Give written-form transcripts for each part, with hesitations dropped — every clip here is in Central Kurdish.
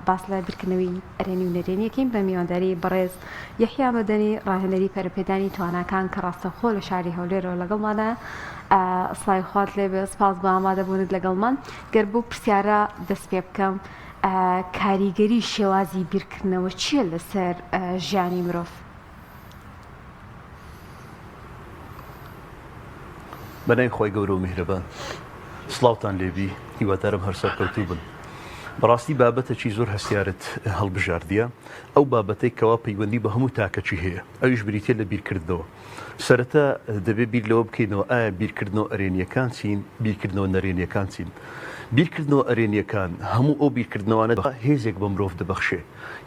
باس لە بیرکردنەوەی ئەرێنی و نەرێنیەکەین بە میوانداری بەڕێز یەحیا مەدەنی ڕاهێنەری پەرەپێدانی تواناکان کە ڕاستەوخۆ لە شاری هەولێرەوە لەگەڵمانە سڵاوی خوات لێبێ سپاس بۆ ئامادەبوونت لەگەڵمان گەر بۆ پرسیارە دەست پێ بکەم کاریگەری شێوازی بیرکردنەوە چییە لەسەر ژیانی مرۆڤ؟ بەناوی خوای گەورە و میهرەبان سڵاوتان لێبی هیوادارم هەر سەرکەوتوو بن بەڕاستی بابەتەکی زۆر هەستیارت هەڵبژاردیە ئەو بابەتەی کەوا پەیوەندی بە هەموو تاکەکی هەیە ئەویش بریتە لە بیرکردنەوە سەرەتا دەبێ بیر لەوە بکەینەوە ئایا بیرکردنەوە ئەرێنیەکان چین بیرکردنەوە نەرێنیەکان چین بیرکردنەوە ئەرێنیەکان هەموو ئەو بیرکردنەوانە هێزێک بە مرۆڤ دەبەخشێ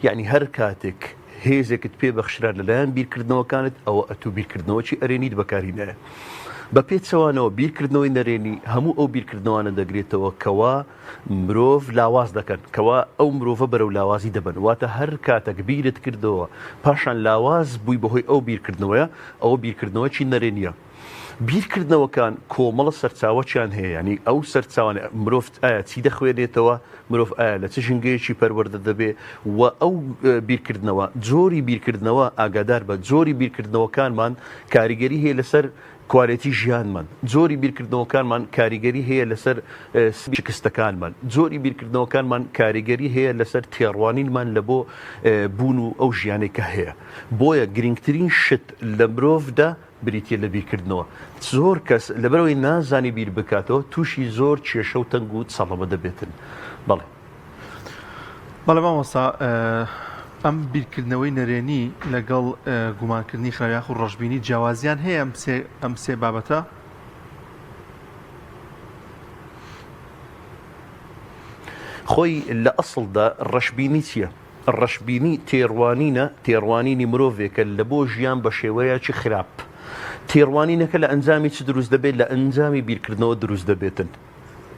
یعنی هەر کاتێک هێزێکت پێ بەخشرا لەلایەن بیرکردنەوەکانت ئەوە ئەتوو بیرکردنەوەکی ئەرێنیت بەکارهینایە. بە پێچەوانەوە بیرکردنەوەی نەرێنی هەموو ئەو بیرکردنەوانە دەگرێتەوە کەوا مرۆڤ لاواز دەکەن، کەوا ئەو مرۆڤە بەرەو لاوازی دەبەن. واتە هەر کاتەک بیرت کردەوە پاشان لاواز بووی بەهۆی ئەو بیرکردنەوەیە ئەوە بیرکردنەوەکی نەرێنیە. بیرکردنەوەکان کۆمەڵە سەرچاوەکیان هەیە یانی ئەو سەرچاوانە مرۆڤ ئایا چی دەخوێنێتەوە مرۆڤ ئایا لە چ ژینگەیەکی پەروەردە دەبێ و ئەو بیرکردنەوە جۆری بیرکردنەوە ئاگادار بە جۆری بیرکردنەوەکانمان کاریگەری هەیە لەسەر کوالێتی ژیانمان جۆری بیرکردنەوەکانمان کاریگەری هەیە لەسەر شکستەکانمان جۆری بیرکردنەوەکانمان کاریگەری هەیە لەسەر تێڕوانینمان لە بۆ بوون و ئەو ژیانێک کە هەیە بۆیە گرنگترین شت لە مرۆڤدا بریتیە لە بیرکردنەوە. زۆر کەس لەبەرئەوەی نازانی بیر بکاتەوە تووشی زۆر کێشە و تەنگ و چەڵەمە دەبێتن. بەڵێ. بەڵێ مامۆستا ئەم بیرکردنەوەی نەرێنی لەگەڵ گومانکردنی خراپ یاخود ڕەشبینی جیاوازیان هەیە ئەم سێ ئەم سێ بابەتە؟ خۆی لە ئەسڵدا ڕەشبینی چییە؟ ڕەشبینی تێڕوانینە، تێڕوانینی مرۆڤێکە لە بۆ ژیان بە شێوەیەکی خراپ. تێڕوانینەکە لە ئەنجامی چ دروست دەبێت؟ لە ئەنجامی بیرکردنەوە دروست دەبێتن.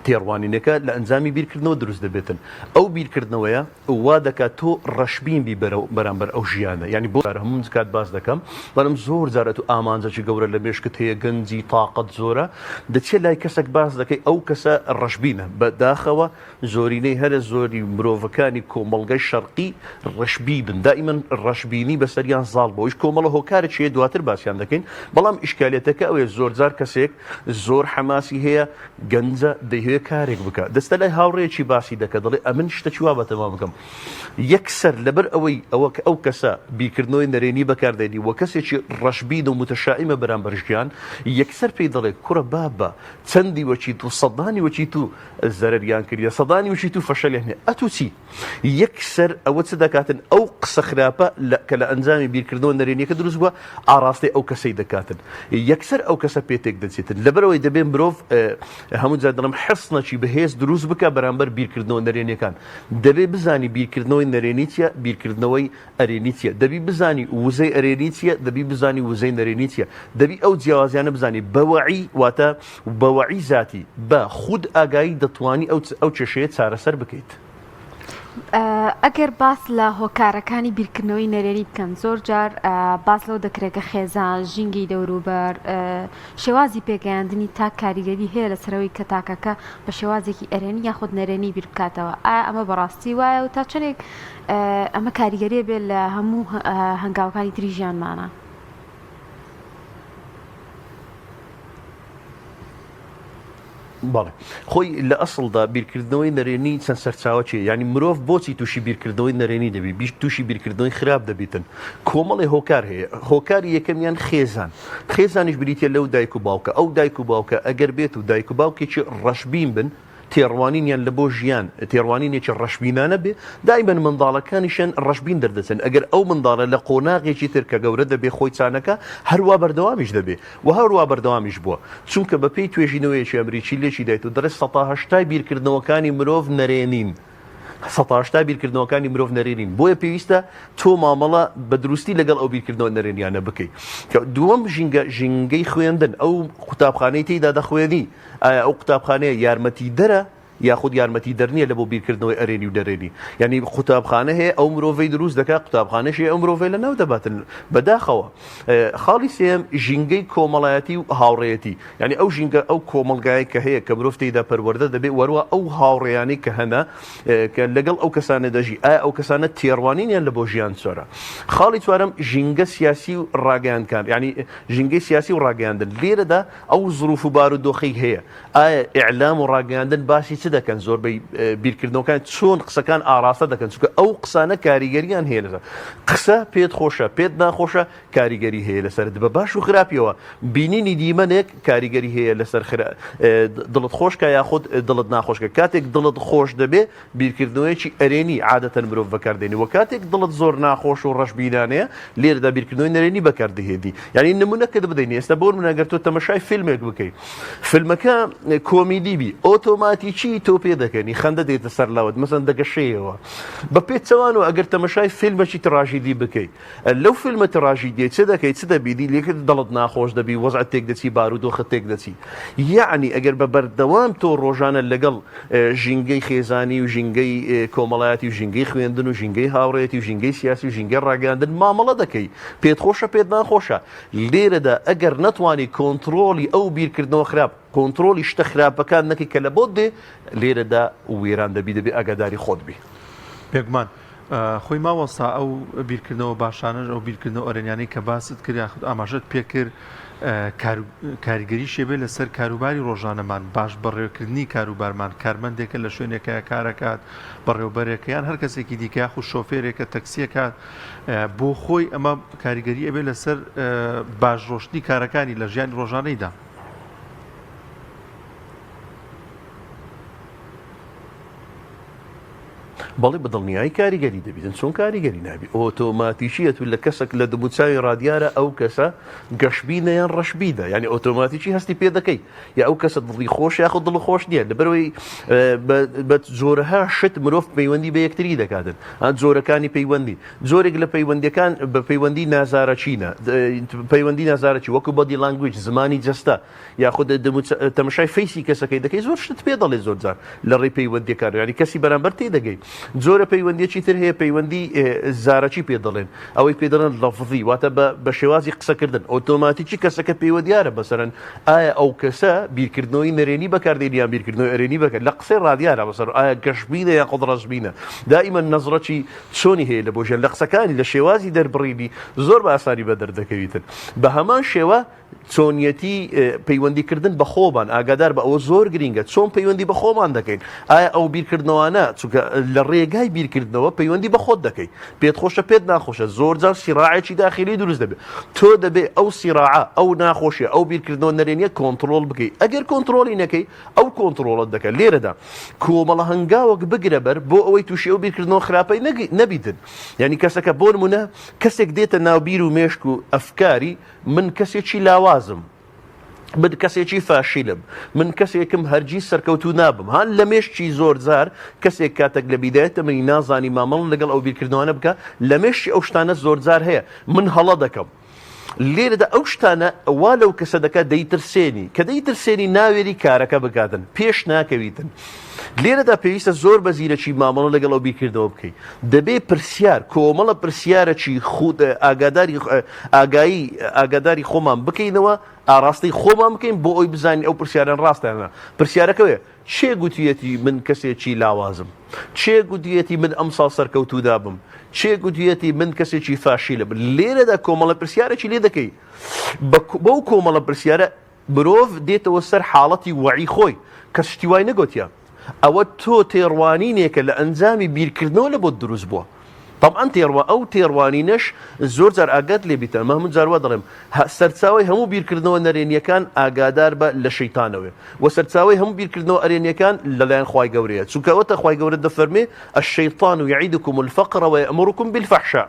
تێڕوانینەکە لە ئەنجامی بیرکردنەوە دروست دەبێتن. ئەو بیرکردنەوەیە وا دەکات تۆ ڕەشبین بی بەرامبەر ئەو ژیانە. یانی بۆ هەموو کات باس دەکەم، بەڵام زۆر جار ئەتوو ئامانجێکی گەورە لە مێشکت هەیە، گەنجی تاقەت زۆرە، دەچیە لای کەسێک باس دەکەی ئەو کەسە ڕەشبینە. بە داخەوە زۆرینەی هەرە زۆری مرۆڤەکانی کۆمەڵگای شەرقی ڕەشبینن، دائیمەن ڕەشبینی بەسەریان زاڵ بووە، ئەویش کۆمەڵە هۆکارێکی هەیە دواتر باسیان دەکەین، بەڵام ئیشکالیەتەکە ئەوەیە زۆرجار کەسێک زۆر حەماسی هەیە، گەنجە دەیهەوێ کارێک بکا، دەچتە لای هاوڕێیەکی باسی دەکا دەڵێ ئەمن شتەکی وا بەتەما بکەم، یەکسەر لەبەر ئەوەی ئەوە کە ئەو کەسە بیرکردنەوەی نەرێنی بەکاردێنی و کەسێکی ڕەشبین و موتەشائیمە بەرامبەر ژیان، یەکسەر پێی دەڵێ کوڕە بابە چەندی وەکی تو سەدانی وەکی تو زەرەریان کردیە سەدانی وشی تو فەشەلیان هەیە ئەتو چی یەک سەر ئەوە چ دەکاتن ئەو قسە خراپە کە لە ئەنجامی بیرکردنەوە نەرێنیەکە دروست بووە ئاراستەی ئەو کەسەی دەکاتن یەکسەر ئەو کەسە پێ تێک دەچێتن لەبەرەوەی دەبێ مرۆڤ هەموو جار دەڵێم حسنەکی بەهێز دروست بکە بەرامبەر بیرکردنەوە نەرێنیەکان دەبێ بزانی بیرکردنەوەی نەرێنی چیە بیرکردنەوەی ئەرێنی چیە؟ دەبی بزانی وزەی ئەرێنی چیە، دەبی بزانی وزەی نەرێنی چیە، دەبی ئەو جیاوازیانە بزانی بە وەعی واتە بە وەعی زاتی بە خود ئاگایی دەتوانی ئەو ئەو کێشەیە چارەسەر بکەیت. ئەگەر باس لە هۆکارەکانی بیرکردنەوەی نەرێنی بکەن زۆر جار باس لەوە دەکرێت کە خێزان، ژینگەی دەوروبەر، شێوازی پێگەیاندنی تاک کاریگەری هەیە لەسەر ئەوەی کە تاکەکە بە شێوازێکی ئەرێنی یاخود نەرێنی بیر بکاتەوە ئایا ئەمە بەڕاستی وایە و تا چەندێک ئەمە کاریگەریە بێت لە هەموو هەنگاوەکانی تری ژیانمانە. بەڵێ خۆی لە ئەسڵدا بیرکردنەوەی نەرێنی چەند سەرچاوەکێ یعنی مرۆڤ بۆچی تووشی بیرکردنەوەی نەرێنی دەبی بیش تووشی بیرکردنەوەی خراپ دەبیتن کۆمەڵی هۆکار هەیە هۆکاری یەکەمیان خێزان خێزانیش بریتە لەو دایک و باوکە ئەو دایک و باوکە ئەگەر بێت و دایک و باوکێکی ڕەشبین بن تێڕوانینیان لە بۆ ژیان تێڕوانینێکی ڕەشبینانە بێ، دایمەن منداڵەکانیشیان ڕەشبین دەردەچن، ئەگەر ئەو منداڵە لە قۆناغێکی تر کە گەورە دەبێ خۆی چانەکا هەروا بەردەوامیش دەبێ و هەروا بەردەوامیش بووە، چونکە بە پێی توێژینەوەیەکی ئەمریکی لێکی دایت و دەڵێ سەتا هەشتای بیرکردنەوەکانی مرۆڤ نەرێنین. سەتا هەشتای بیرکردنەوەکانی مرۆڤ نەرێنین، بۆیە پێویستە تۆ مامەڵە بە دروستی لەگەڵ ئەو بیرکردنەوە نەرێنیانە بکەی. دووەم ژینگە، ژینگەی خوێندن، ئەو قوتابخانەی تێیدا دەخوێنی، ئایا ئەو قوتابخانەیە یارمەتیدەرە؟ یاخود یارمەتیدەر نییە لە بۆ بیرکردنەوەی ئەرێنی و نەرێنی. یانی قوتابخانە هەیە ئەو مرۆڤەی دروست دەکات، قوتابخانەش هەیە ئەو مرۆڤەی لەناو دەباتن. بەداخەوە. خاڵی سێیەم ژینگەی کۆمەڵایەتی و هاوڕێیەتی. یانی ئەو ژینگە، ئەو کۆمەڵگایەی کە هەیە کە مرۆڤ تێیدا پەروەردە دەبێت و هەروەها ئەو هاوڕێیانەی کە هەنە کە لەگەڵ ئەو کەسانە دەژی، ئایا ئەو کەسانە تێڕوانینیان لە بۆ ژیان چۆنە؟ خاڵی چوارەم ژینگە سیاسی و ڕاگەیاندکان، یانی ژینگەی سیاسی و ڕاگەیاندن. لێرەدا ئەو زروف و بارودۆخەی هەیە، ئایا ئیعلام و ڕاگەیاندن باسی چ دەکەن، زۆربەی بیرکردنەوەکان چۆن قسەکان ئاڕاستە دەکەن، چونکە ئەو قسانە کاریگەریان هەیە لەسەر قسە، پێت خۆشە پێت ناخۆشە کاریگەری هەیە لەسەرت بە باش و خراپیەوە، بینینی دیمەنێک کاریگەری هەیە لەسەر دڵت خۆشکە یاخود دڵت ناخۆشکە، کاتێک دڵت خۆش دەبێ بیرکردنەوەیەکی ئەرێنی عادەتەن مرۆڤ بەکاردێنی وە کاتێک دڵت زۆر ناخۆش و ڕەشبینانەیە لێرەدا بیرکردنەوەی نەرێنی بەکاردەهێنی یعنی نمونەکەت بدەین ئێستا بۆ نمونە گەر تۆ تەمەشای فیلمێک بکەی فیلمەکە کۆمیدی بی ئۆتۆماتیکی تۆ پێ دەکەنی خەندە دێتە سەر لاوت مەسەن دەگەشەیەوە بە پێچەوان و ئەگەر تەمەشای فیلمەکی تراژیدی بکەی لەو فیلمە تراژیدیە چ دەکەی چ دەبینی لێکت دڵت ناخۆش دەبی وەزعت تێک دەچی بارودۆخت تێک دەچی یەعنی ئەگەر بە بەردەوام تۆ ڕۆژانە لەگەڵ ژینگەی خێزانی و ژینگەی کۆمەڵایەتی و ژینگەی خوێندن و ژینگەی هاوڕێتی و ژینگەی سیاسی و ژینگەی ڕاگەیاندن مامەڵە دەکەی پێت خۆشە پێت ناخۆشە لێرەدا ئەگەر نەتوانی کۆنتڕۆڵی ئەو بیرکردنەوە خراپ کۆنتڕۆڵی شتە خراپەکان نەکەی کە لە بۆت دێ لێرەدا وێران دەبی دەبێ ئاگاداری خۆت بی. بێگومان. خۆی مامۆستا ئەو بیرکردنەوە باشانەش ئەو بیرکردنەوە ئەرێنیانەی کە باست کرد یاخود ئاماژەت پێکرد کاریگەریشی بێ لەسەر کاروباری ڕۆژانەمان باش بەڕێوەکردنی کاروبارمان کارمەندێکە لە شوێنێکە کارەکات بەڕێوبەرێکە یان هەر کەسێکی دیکە یاخود شۆفێرێکە تەکسیەکات بۆ خۆی ئەمە کاریگەری ئەبێ لەسەر باش ڕۆشتنی کارەکانی لە ژیانی ڕۆژانەیدا. بەڵێ بە دڵنیایی کاریگەری دەبیتن چۆن کاریگەری نابی ئۆتۆماتیکی ئەتو لە کەسەک لە دموچاوی ڕادیارە ئەو کەسە گەشبینە یان ڕەشبینە یعنی ئۆتۆماتیکی هەستی پێ دەکەی یا ئەو کەسە دڵی خۆش یاخود دڵ خۆش نییە لەبەرەوەی بە جۆرەها شت مرۆڤ پەیوەندی بە یەکتری دەکاتن جۆرەکانی پەیوەندی جۆرێک لە پەیوەندیەکان بە پەیوەندی نازارەچینە پەیوەندی نازارەکی وەکو body language زمانی جەستە یاخود تەمەشای face ی کەسەکەی دەکەی زۆر شتت پێ دەڵێ زۆر جار لە ڕێی پەیوەندیەکان یعنی کەسی بەرامبەر تێ دەگەی جۆرە پەیوەندیەکی تر هەیە پەیوەندی زارەکی پێ دەڵێن ئەوەی پێ دەڵێن لەفظی واتە بە شێوازی قسەکردن ئۆتۆماتیکی کەسەکە پێوە دیارە بەسەرەن ئایا ئەو کەسە بیرکردنەوەی نەرێنی بەکاردێنی یان بیرکردنەوەی ئەرێنی بەکار لە قسەی ڕادیارە بەسەر ئایا گەشبینە یان خود ڕەشبینە دائیمەن نەزڕەکی چۆنی هەیە لە بۆ ژیان لە قسەکانی لە شێوازی دەربڕینی زۆر بە ئاسانی بە دەردەکەویتن بە هەمان شێوە چۆنیەتی پەیوەندی کردن بە خۆمان ئاگادار بە ئەوە زۆر گرینگە چۆن پەیوەندی بە خۆمان دەکەین ئایا ئەو بیرکردنەوانە چونکە لە ڕێگای بیرکردنەوە پەیوەندی بە خۆت دەکەی پێت خۆشە پێت ناخۆشە زۆر جار سیڕاعێکی داخلی دروست دەبێت تۆ دەبێ ئەو سیڕاعە ئەو ناخۆشیە ئەو بیرکردنەوە نەرێنیە کۆنتڕۆڵ بکەی ئەگەر کۆنتڕۆڵی نەکەی ئەو کۆنتڕۆڵت دەکات لێرەدا کۆمەڵە هەنگاوەک بگرە بەر بۆ ئەوەی تووشی ئەو بیرکردنەوە خراپەی نەبیتن یعنی کەسەکە بۆ نمونە کەسێک دێتە ناو بیر و مێشک و ئەفکاری من کەسێکی لاوازم، من کەسێکی فاشیلم، من کەسێکم هەرگیز سەرکەوتوو نابم، ها لە مێشکی زۆرجار کەسێک کاتێک لە بیدایەت تەمەنی نازانی مامەڵە لەگەڵ ئەو بیرکردنەوانە بکا، لە مێشکی ئەو شتانە زۆرجار هەیە، من هەڵە دەکەم. لێرەدا ئەو شتانە وا لەو کەسە دەکات دەیترسێنی، کە دەیترسێنی ناوێری کارەکە بکاتن، پێش ناکەویتن. لێرەدا پێویستە زۆر بە زیرەکی مامەڵە لەگەڵ ئەو بیرکردنەوە بکەی. دەبێ پرسیار، کۆمەڵە پرسیارەکی خود ئاگاداری ئاگایی ئاگاداری خۆمان بکەینەوە، ئاڕاستەی خۆمان بکەین بۆ ئەوی بزانین ئەو پرسیاران ڕاستە یان نا. پرسیارەکە ئەوەیە، کێ گوتویەتی من کەسێکی لاوازم؟ کێ گوتویەتی من ئەمساڵ سەرکەوتوو نابم؟ کێ گوتویەتی من کەسێکی فاشیلم؟ لێرەدا کۆمەڵە پرسیارێکی لێ دەکەی. بەو کۆمەڵە پرسیارە مرۆڤ دێتەوە سەر حاڵەتی وەعی خۆی، کەس شتی وای نەگۆتیە. ئەوە تۆ تێڕوانینێکە لە ئەنجامی بیرکردنەوە لە بۆت دروست بووە. تەبعەن تێڕوا ئەو تێڕوانینەش زۆر جار ئاگات لێ بیتە، من هەموو جار وا دەڵێم سەرچاوەی هەموو بیرکردنەوە نەرێنییەکان ئاگادار بە لە شەیتانەوەیە و سەرچاوەی هەموو بیرکردنەوە ئەرێنییەکان لەلایەن خوای گەورەیە، چونکە ئەوەتا خوای گەورە دەفەرمێ الشیطان یعدکم الفقر ویأمرکم بالفحشاء.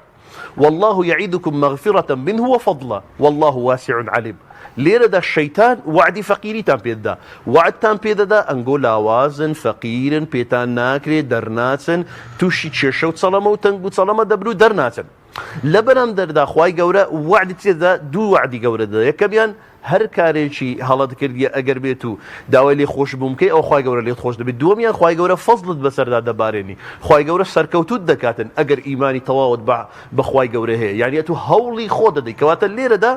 واللە یعدکم مغفرە منه وفضلا واللە واسع علیم لێرەدا شەیتان وەعدی فەقیریتان پێدەدا وەعدتان پێدەدا ئەنگۆ لاوازن فەقیرن پێتان ناکرێ دەرناچن تووشی کێشە و چەڵەمە و تەنگ و چەڵەمە دەبن و دەرناچن لە بەرامدەردا خوای گەورە وەعدی تێدا دوو وەعدی گەورە دەدا یەکەمیان هەر کارێکی هەڵەت کردیە ئەگەر بێت و داوای لێ خۆش بوون بکەی ئەو خوای گەورە لێت خۆش دەبێت دووەمیان خوای گەورە فەزڵت بەسەردا دەبارێنی خوای گەورە سەرکەوتوت دەکاتن ئەگەر ئیمانی تەواوت بە بە خوای گەورە هەیە یعنی ئەتوو هەوڵی خۆ دەدەی کەواتە لێرەدا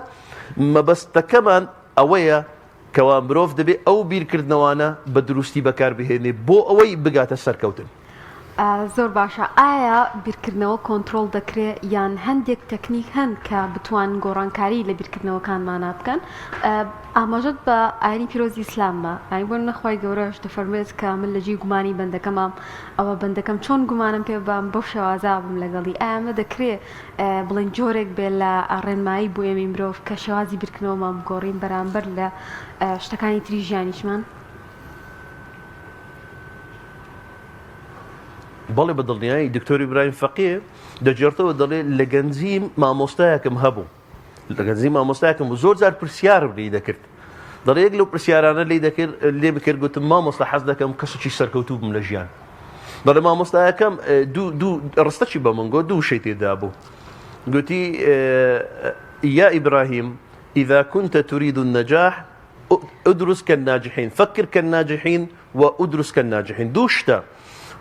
مەبەستەکەمان ئەوەیە کەوا مرۆڤ دەبێ ئەو بیرکردنەوانە بە دروستی بەکار بهێنێ بۆ ئەوەی بگاتە سەرکەوتن. زۆر باشە ئایا بیرکردنەوە کۆنترۆڵ دەکرێ یان هەندێک تەکنیک هەن کە بتوانن گۆڕانکاری لە بیرکردنەوەکانمانا بکەن؟ ئاماژەت بە ئاینی پیرۆزی ئیسلام بە یانی بۆ نمونە خوای گەورەش دەفەرموێت کە من لە جێی گومانی بەندەکەمام ئەوە بەندەکەم چۆن گومانم پێ بام بەو شێوازە بم لەگەڵی ئایا ئەمە دەکرێ بڵێن جۆرێک بێ لە ڕێنمایی بۆ ئێمەی مرۆڤ کە شێوازی بیرکردنەوەمان بگۆڕین بەرامبەر لە شتەکانی تری ژیانیشمان؟ بەڵێ بە دڵنیایی دکتۆر ئیبراهیم فەقێ دەگێڕتەوە دەڵێ لە گەنجیم مامۆستایەکم هەبوو لە گەنجی مامۆستایەکم بوو زۆر جار پرسیارم لێی دەکرد دەڵێ یەک لەو پرسیارانە لێی دەکرد لێ بکرد گوتم مامۆستا حەز دەکەم کەسێکی سەرکەوتوو بم لە ژیان دەڵێ مامۆستایەکەم دوو دوو ڕستەکی بە من گوت دوو وشەی تێدا بوو گوتی یا ئیبراهیم إذا كنت تريد النجاح ادرس كالناجحين فكر كالناجحين و ادرس كالناجحين دوو شتە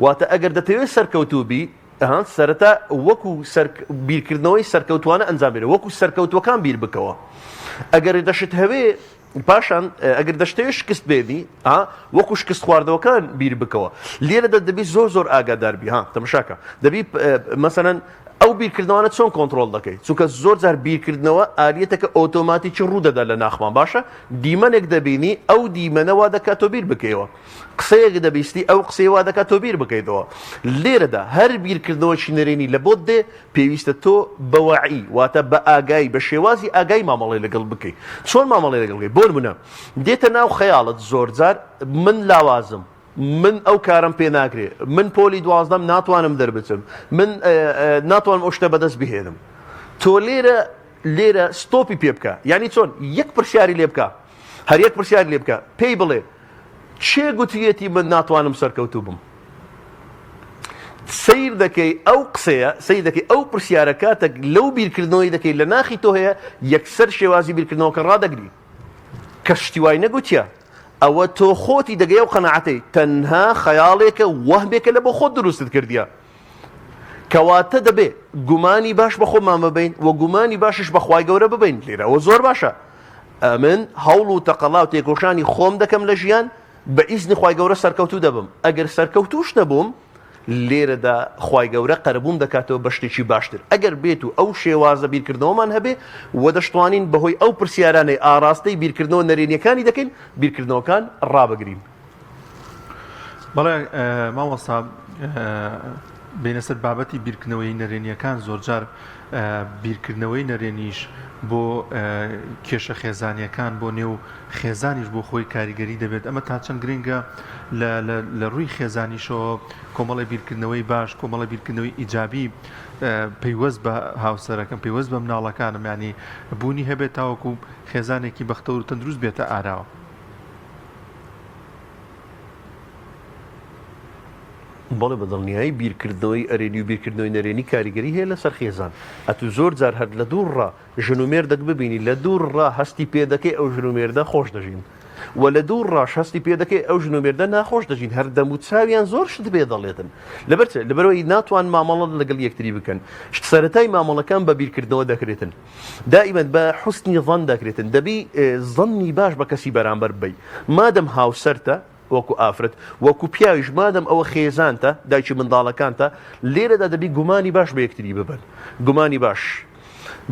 واتە ئەگەر دەتەوێت سەرکەوتوو بی ئەها سەرەتا وەکو سەر بیرکردنەوەی سەرکەوتوانە ئەنجام بێنە وەکو سەرکەوتوەکان بیر بکەوە ئەگەر دەشت هەوێ پاشان ئەگەر دەشتەوێت شکست بێنی ها وەکو شکست خواردەوەکان بیر بکەوە لێرەدا دەبی زۆر زۆر ئاگادار بی ها تەمەشاکە دەبی مەسەلەن ئەو بیرکردنەوانە چۆن کۆنترۆڵ دەکەیت چونکە زۆر جار بیرکردنەوە ئالیەتەکە ئۆتۆماتیکی ڕوو دەدا لە ناخمان باشە دیمەنێک دەبینی ئەو دیمەنە وا دەکات تۆ بیر بکەیەوە قسەیەک دەبیستی ئەو قسەی وا دەکات تۆ بیر بکەیتەوە لێرەدا هەر بیرکردنەوەکی نەرێنی لە بۆت دێ پێویستە تۆ بە وەعی واتە بە ئاگایی بە شێوازی ئاگای مامەڵەی لەگەڵ بکەیت چۆن مامەڵەی لەگەڵ بکەیت بۆ نمونە دێتە ناو خەیاڵت زۆرجار من لاوازم من ئەو کارەم پێ ناکرێ من پۆلی دوازدەم ناتوانم دەربچم من ناتوانم ئەو شتە بەدەست بهێنم تۆ لێرە لێرە ستۆپی پێ بکە یعنی چۆن یەک پرسیاری لێ بکە هەر یەک پرسیاری لێ بکە پێی بڵێ چێ گوتویەتی من ناتوانم سەرکەوتوو بم سیر دەکەی ئەو قسەیە سیر دەکەی ئەو پرسیارە کاتێک لەو بیرکردنەوەی دەکەی لە ناخی تۆ هەیە یەکسەر شێوازی بیرکردنەوەکە ڕادەگری کە شتی وای نەگوتیە ئەوە تۆ خۆتی دەگەی ئەو قەناعەتەی تەنها خەیاڵێکە وەهمێکە لە بۆ خۆت دروستت کردیە کەواتە دەبێ گومانی باش بە خۆمان ببین و گومانی باشش بە خوای گەورە ببین لێرە ئەوە زۆر باشە ئەمن هەوڵ و تەقەلا و تێکۆشانی خۆم دەکەم لە ژیان بە ئیزنی خوای گەورە سەرکەوتوو دەبم ئەگەر سەرکەوتوش نەبووم لێرەدا خوای گەورە قەرەبووم دەکاتەوە بە شتێکی باشتر ئەگەر بێت و ئەو شێوازە بیرکردنەوەمان هەبێ و دەشتوانین بەهۆی ئەو پرسیارانەی ئاراستەی بیرکردنەوە نەرێنیەکانی دەکەین بیرکردنەوەکان ڕابگرین. بەڵێ مامۆستا بینە سەر بابەتی بیرکردنەوەی نەرێنیەکان زۆرجار بیرکردنەوەی نەرێنیش بۆ کێشە خێزانیەکان بۆ نێو خێزانیش بۆ خۆی کاریگەری دەبێت، ئەمە تا چەند گرنگە لە ڕووی خێزانیشەوە کۆمەڵی بیرکردنەوەی باش، کۆمەڵی بیرکردنەوەی ئیجابی پەیوەست بە هاوسەرەکەم، پەیوەست بە مناڵەکانم یانی بوونی هەبێت تاوەکو خێزانێکی بەختەوەر و تەندروست بێتە ئاراوە. بەڵێ بە دڵنیایی بیرکردنەوەی ئەرێنی و بیرکردنەوەی نەرێنی کاریگەری هەیە لەسەر خێزان، ئەتوو زۆر جار هەر لە دوور ڕا ژن و مێردەک ببینی لە دوور ڕا هەستی پێ دەکەی ئەو ژن و مێردە خۆش دەژین و لە دوور ڕاش هەستی پێ دەکەی ئەو ژن و مێردە ناخۆش دەژین هەر دەم و چاویان زۆر شت پێ دەڵێتن لەبەر چ لەبەرەوەی ناتوان مامەڵە لەگەڵ یەکتری بکەن شت سەرەتای مامەڵەکان بە بیرکردنەوە دەکرێتن دائیمەن بە حوسنی ظن دەکرێتن دەبی زەنی باش بە کەسی بەرامبەر ببەی مادەم هاوسەرتە وەکو ئافرەت وەکو پیاویش مادەم ئەوە خێزانتە دایکی منداڵەکانتە لێرەدا دەبی گومانی باش بە یەکتری ببن گومانی باش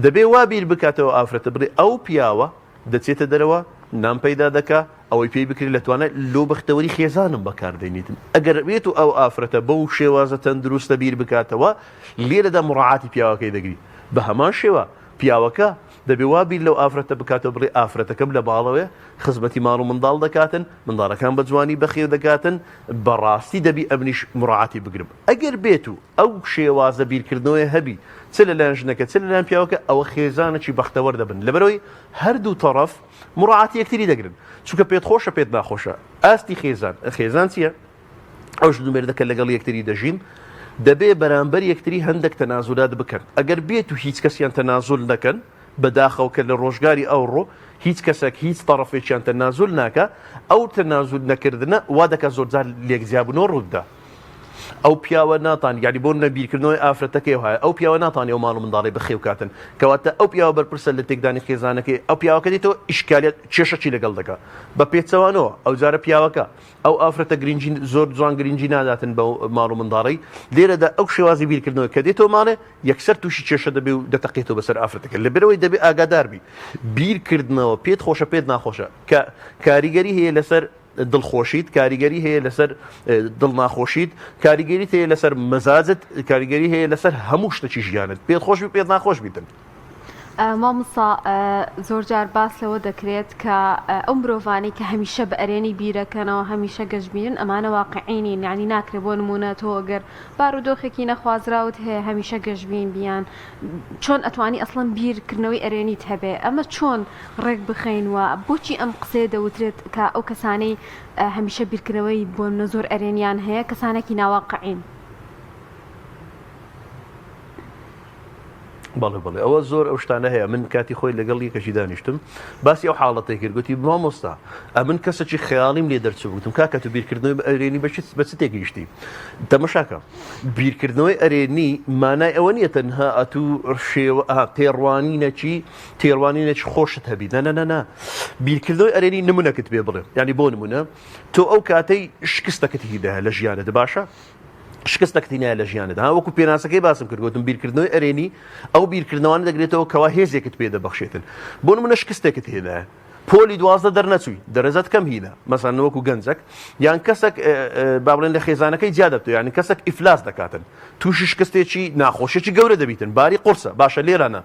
دەبێ وا بیر بکاتەوە ئافرەتە بڵێ ئەو پیاوە دەچێتە دەرەوە نان پەیدا دەکا ئەوەی پێی بکرێت لە توانای لۆ بەختەوەری خێزانم بەکاردێنیتن ئەگەر بێت و ئەو ئافرەتە بەو شێوازە تەندروستە بیر بکاتەوە لێرەدا مڕعاتی پیاوەکەی دەگری بە هەمان شێوە پیاوەکە دەبێ وا بیر لەو ئافرەتە بکاتەوە بڵێ ئافرەتەکەم لە باڵەوەیە خزمەتی ماڵ و منداڵ دەکاتن، منداڵەکان بە جوانی بەخێو دەکاتن، بەڕاستی دەبی ئەمنیش موراعاتی بگرم. ئەگەر بێت و ئەو شێوازە بیرکردنەوەیە هەبی چ لەلایەن ژنەکە چ لەلایەن پیاوەکە ئەوە خێزانێکی بەختەوەر دەبن لەبەرئەوەی هەردوو تەڕەف موراعاتی یەکتری دەگرن چونکە پێت خۆشە پێت ناخۆشە ئاستی خێزان خێزان چییە؟ ئەو ژن و مێردە کە لەگەڵ یەکتری دەژین دەبێ بەرامبەر یەکتری هەندێک تەنازولات بکەن ئەگەر بێت و هیچ کەسیان تەنازول نەکەن. بەداخەوە کە لە ڕۆژگاری ئەوڕۆ هیچ کەسێک هیچ تەڕەفێکیان تەنازول ناکا، ئەو تەنازول نەکردنە وا دەکا زۆرجار لێکجیابوونەوە ڕووبدا. ئەو پیاوە ناتانی یانی بۆ نمونە بیرکردنەوەی ئافرەتەکەی وایە ئەو پیاوە ناتانی ئەو ماڵ و منداڵی بەخێو کاتن کەواتە ئەو پیاوە بەرپرسە لە تێکدانی خێزانەکەی ئەو پیاوەکە دێتەوە ئیشکالیات کێشەکی لەگەڵ دەکا بە پێچەوانەوە ئەو جارە پیاوەکە ئەو ئافرەتە گرنگی زۆر جوان گرنگی ناداتن بە ماڵ و منداڵی لێرەدا ئەو شێوازی بیرکردنەوە کە دێتەوە ماڵێ یەکسەر تووشی کێشە دەبێ و دەتەقێتەوە بەسەر ئافرەتەکە لەبەرەوەی دەبێ ئاگادار بی بیرکردنەوە پێت خۆشە پێت ناخۆشە کە کاریگەری هەیە لەسەر دڵخۆشیت کاریگەری هەیە لەسەر دڵناخۆشیت کاریگەریت هەیە لەسەر مەزاجت کاریگەری هەیە لەسەر هەموو شتێکی ژیانت پێت خۆش بی پێت ناخۆش بیتن. مامۆستا زۆرجار باس لەوە دەکرێت کە ئەو مرۆڤانەی کە هەمیشە بە ئەرێنی بیرەکەنەوە هەمیشە گەشبینن ئەمانە واقعی نین یانی ناکرێت بۆ نموونە تۆ گەر بارودۆخێکی نەخوازراوت هەیە هەمیشە گەشبین بیان چۆن ئەتوانی ئەسڵەن بیرکردنەوەی ئەرێنیت هەبێ ئەمە چۆن ڕێک بخەین و بۆچی ئەم قسەیە دەوترێت کە ئەو کەسانەی هەمیشە بیرکردنەوەی بۆ نمونە زۆر ئەرێنیان هەیە کەسانێکی ناواقعین؟ بەڵێ بەڵێ ئەوە زۆر ئەو شتانە هەیە من کاتی خۆی لەگەڵ یەکەکی دانیشتم باسی ئەو حاڵەتەی کرد گوتی مامۆستا ئەمن کەسێکی خەیاڵیم لێ دەرچوو گوتم کاکە تو بیرکردنەوەی ئەرێنی بە چ بە چ تێگەیشتی تەمەشاکە بیرکردنەوەی ئەرێنی مانای ئەوە نییە تەنها ئەتوو شێوە ئەها تێڕوانینەکی تێڕوانینێکی خۆشت هەبی نە نە نە نە بیرکردنەوەی ئەرێنی نمونەکت پێ بڵێم یعنی بۆ نمونە تۆ ئەو کاتەی شکستەکەت هیدایە لە ژیانت باشە شکستەکەتی نایە لە ژیانت ها وەکو پێناسەکەی باسم کرد گوتم بیرکردنەوەی ئەرێنی ئەو بیرکردنەوانە دەگرێتەوە کەوا هێزێکت پێ دەبەخشێتن بۆ نمونە شکستێکت هێنایە پۆلی 12 دەرنەچووی دەرەجەت کەم هینە مەسەن وەکو گەنجەک یان کەسێک با بڵێن لە خێزانەکەی جیا دەبتەوە یعنی کەسێک ئیفلاس دەکاتن تووشی شکستێکی ناخۆشیی گەورە دەبیتن باری قورسە باشە لێرانە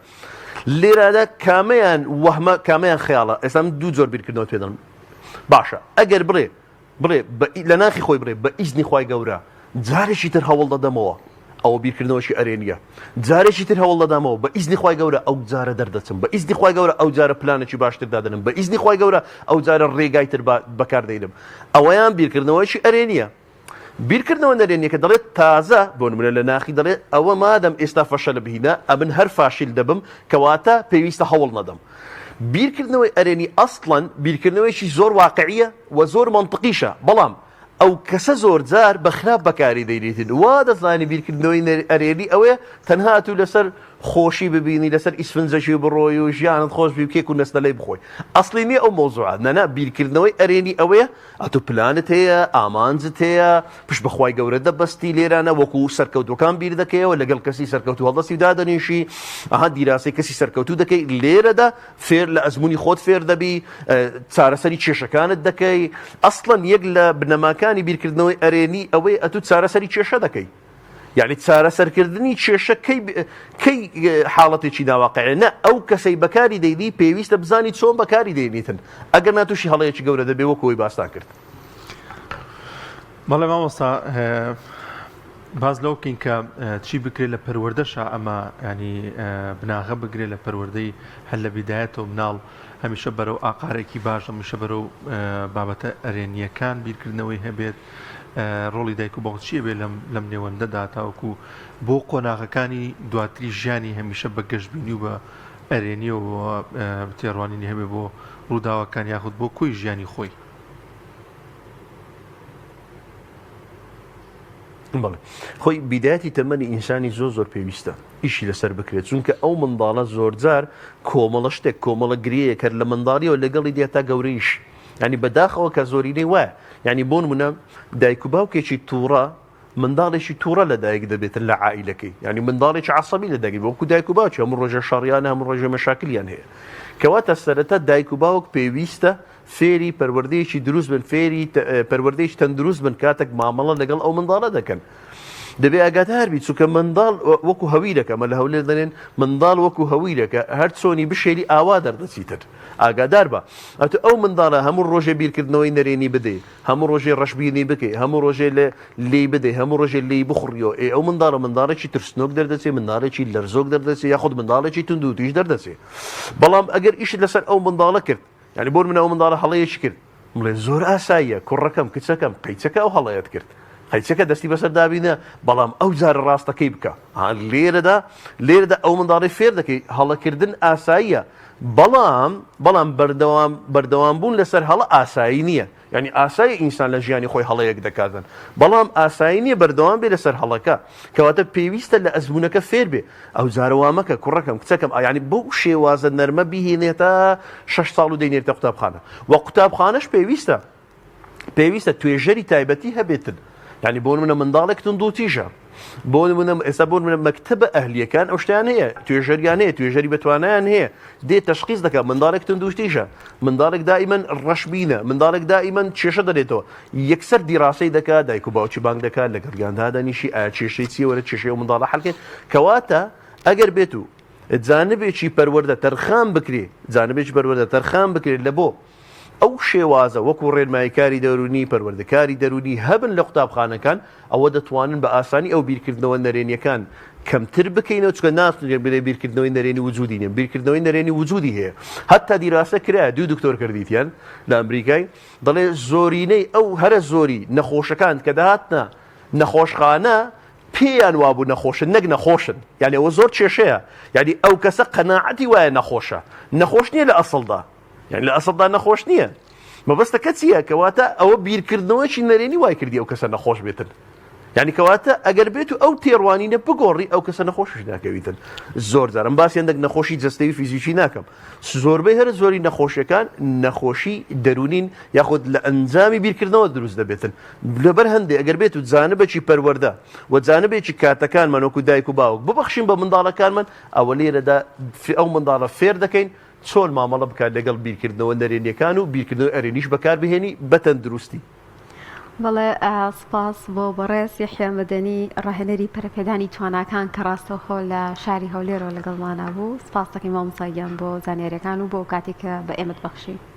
لێرەدا کامەیان وەهمە کامەیان خەیاڵە ئێستا من دوو جۆر بیرکردنەوە پێ دەڵێم باشە ئەگەر بڵێ بڵێ لە ناخی خۆی بڵێ بە ئیزنی خوای گەورە جارێکی تر هەوڵ دەدەمەوە ئەوە بیرکردنەوەشی ئەرێنیە جارێکی تر هەوڵ دەدامەوە بە ئیزنی خوای گەورە ئەو جارە دەردەچم بە ئیزنی خوای گەورە ئەو جارە پلانێکی باشتر دادەنم بە ئیزنی خوای گەورە ئەو جارە ڕێگای تر بەکاردەینم ئەوەیان بیرکردنەوەیەکی ئەرێنیە بیرکردنەوە نەرێنیەکە دەڵێت تازە بۆ نمونە لە ناخی دەڵێت ئەوە مادەم ئێستا فەشەل بهینە ئەمن هەر فاشیل دەبم کەواتە پێویستە هەوڵ نەدەم. بیرکردنەوەی ئەرێنی ئەسڵەن بیرکردنەوەیەکی زۆر واقعیە و زۆر مەنتقیشە بەڵام ئەو کەسە زۆرجار بە خراپ بەکاری دەینێتن وا دەزانی بیرکردنەوەی ئەرێنی ئەوەیە تەنها ئەتوو لەسەر خۆشی ببینی لەسەر ئیسفنجەکی بڕۆی و ژیانت خۆش بی و کێک و نەستەلەی بخۆی ئەسڵی نییە ئەو مەوزوعە نەنا بیرکردنەوەی ئەرێنی ئەوەیە ئەتو پلانت هەیە، ئامانجت هەیە، پشت بە خوای گەورە دەبەستی لێرانە وەکو سەرکەوتوەکان بیر دەکەیەوە لەگەڵ کەسی سەرکەوتو هەڵدەستی و دادەنیشی ئەها دیراسەی کەسی سەرکەوتو دەکەی لێرەدا فێر لە ئەزمموی خۆت فێر دەبی چارەسەری کێشەکانت دەکەی ئەسڵەن یەک لە بنەماکانی بیرکردنەوەی ئەرێنی ئەوەی ئەتو چارەسەری کێشە دەکەی یعنی چارەسەرکردنی کێشە کەی کەی حاڵەتێکی ناواقعێ نە ئەو کەسەی بەکاری دەینی پێویستە بزانی چۆن بەکاری دێنیتن ئەگەر ناتوشی هەڵەیەکی گەورە دەبێ وەکو ئەوی باستان کرد. بەڵێ مامۆستا باس لەوە بکەین کە چی بکرێت لە پەروەردەشا ئەمە ینی بناغە بگرێت لە پەروەردەی هەر لە بیدایەتەوە مناڵ هەمیشە بەرەو ئاقارێکی باش هەمیشە بەرەو بابەتە ئەرێنیەکان بیرکردنەوەی هەبێت ڕۆڵی دایک و باوک چی ئەبێ لەم لەم نێوەندەدا تاوەکو بۆ قۆناغەکانی دواتری ژیانی هەمیشە بە گەشبینی و بە ئەرێنیەوە تێڕوانینی هەبێ بۆ ڕووداوەکان یاخود بۆ کۆی ژیانی خۆی. بەڵێ خۆی بیدایەتی تەمەنی ئینسانی زۆر زۆر پێویستە ئیشی لەسەر بکرێت چونکە ئەو منداڵە زۆرجار کۆمەڵە شتێک کۆمەڵە گرەیەک هەر لە منداڵیەوە لەگەڵی دێت تا گەورەیش یانی بەداخەوە کە زۆرینەی وایە یانی بۆ نمونە دایک و باوکێکی تووڕە منداڵێکی تووڕە لە دایک دەبێتن لە عائیلەکەی یانی منداڵێکی عسەبی لە دایک وەکو دایک و باوکی هەموو ڕۆژە شەڕیانە هەموو ڕۆژە مەشاکلیان هەیە کەواتە سەرەتا دایک و باوک پێویستە فێری پەروەردەیەکی دروست بن فێری پەروەردەیەکی تەندروست بن کاتێک مامەڵە لەگەڵ ئەو منداڵە دەکەن دەبێ ئاگادار بی چونکە منداڵ وەکو هەویرەکە مە لە هەولێر دەڵێن منداڵ وەکو هەویرەکە هەر چۆنی بشێری ئاوا دەردەچیتن ئاگادار بە ئەتو ئەو منداڵە هەموو ڕۆژێ بیرکردنەوەی نەرێنی بدەی هەموو ڕۆژێ ڕەشبینی بکەی هەموو ڕۆژێ لە لێی بدەی هەموو ڕۆژێ لێی بخوڕیەوە ئێ ئەو منداڵە منداڵێکی ترسنۆک دەردەچێ منداڵێکی لەرزۆک دەردەچێ یاخود منداڵێکی توندوتیژ دەردەچێ بەڵام ئەگەر ئیشت لەسەر ئەو منداڵە کرد یعنی بۆ منە ئەو منداڵە هەڵەیەکی کرد بڵێ زۆر ئاساییە کوڕەکەم کچەکەم قەیچەکە ئەو هەڵەیەت کرد. قەیچەکە دەستی بەسەر دابینە بەڵام ئەو جارە ڕاستەکەی بکە ها لێرەدا لێرەدا ئەو منداڵی فێر دەکەی هەڵەکردن ئاساییە بەڵام بەڵام بەردەوام بەردەوام بوون لەسەر هەڵە ئاسایی نییە یعنی ئاسایی ئینسان لە ژیانی خۆی هەڵەیەک دەکاتن بەڵام ئاسایی نییە بەردەوام بێ لەسەر هەڵەکە کەواتە پێویستە لە ئەزمونەکە فێر بێ ئەو جارە وا مەکە کوڕەکەم کچەکەم یعنی بەو شێوازە نەرمە بیهێنێتە شەش ساڵ و دەینێرتە قوتابخانە و قوتابخانەش پێویستە پێویستە توێژەری تایبەتی هەبێتن یعنی بۆ نمونە منداڵێک توندوتیژە بۆ نمونە ئێستا بۆ نمونە مەکتەبە ئەهلیەکان ئەو شتیان هەیە توێژەریان هەیە توێژەری بەتوانیان هەیە دێ تەشخیص دەکات منداڵێک توندوتیژە منداڵێک دائیمەن ڕەشبینە منداڵێک دائیمەن کێشە دەێتەوە یەکسەر دیراسەی دەکات دایک و باوکی بانگ دەکات لەگەڵیان دادەنیشی ئایا کێشەی چیە وەرە کێشەی ئەو منداڵە حەلکەین کەواتە ئەگەر بێت و جانبێکی پەروەردە تەرخان بکرێ جانبێکی پەروەردە تەرخان بکرێت لە بۆ ئەو شێوازە وەکو ڕێنماییکاری دەروونی، پەروەردەکاری دەروونی هەبن لە قوتابخانەکان، ئەوە دەتوانن بە ئاسانی ئەو بیرکردنەوە نەرێنیەکان کەمتر بکەینەوە، چونکە ناتوانین بڵێ بیرکردنەوەی نەرێنی وجودی نیە، بیرکردنەوەی نەرێنی وجودی هەیە، هەتا دیراسە کرایە دوو دکتۆر کردیتیان لە ئەمریکای دەڵێ زۆرینەی ئەو هەرە زۆری نەخۆشەکان کە دەهاتنە نەخۆشخانە پێیان وابوو نەخۆشن نەک نەخۆشن یعنی ئەوە زۆر کێشەیە یعنی ئەو کەسە قەناعەتی وایە نەخۆشە نەخۆش نییە لە ئەسڵدا یانی لە ئەسڵدا نەخۆش نییە مەبەستەکە چییە کەواتە ئەوە بیرکردنەوەی نەرێنی وای کردی ئەو کەسە نەخۆش بێتن یعنی کەواتە ئەگەر بێت و ئەو تێڕوانینە بگۆڕی ئەو کەسە نەخۆشش ناکەویتن زۆر جارم باسی هەندێک نەخۆشی جەستەوی فیزیکی ناکەم زۆربەی هەرە زۆری نەخۆشیەکان نەخۆشی دەرونین یاخود لە ئەنجامی بیرکردنەوە دروست دەبێتن لەبەر هەندێک ئەگەر بێت و جانبێکی پەروەردە و جانبێکی کاتەکانمان وەکو دایک و باوک ببەخشین بە منداڵەکانمان ئەوە لێرەدا ئەو منداڵە فێر دەکەین چۆن مامەڵە بکات لەگەڵ بیرکردنەوە نەرێنیەکان و بیرکردنەوەی ئەرێنیش بەکاربهێنی بە تەندروستی. بەڵێ سوپاس بۆ بەڕێز یەحیا مەدەنی ڕاهێنەری پەرەپێدانی تواناکان کە ڕاستەوخۆ لە شاری هەولێرەوە لەگەڵمانا بوو سوپاس دەکەین مامۆستا گیان بۆ زانیاریەکان و بۆ کاتێک کە بە ئێمەت بەخشی.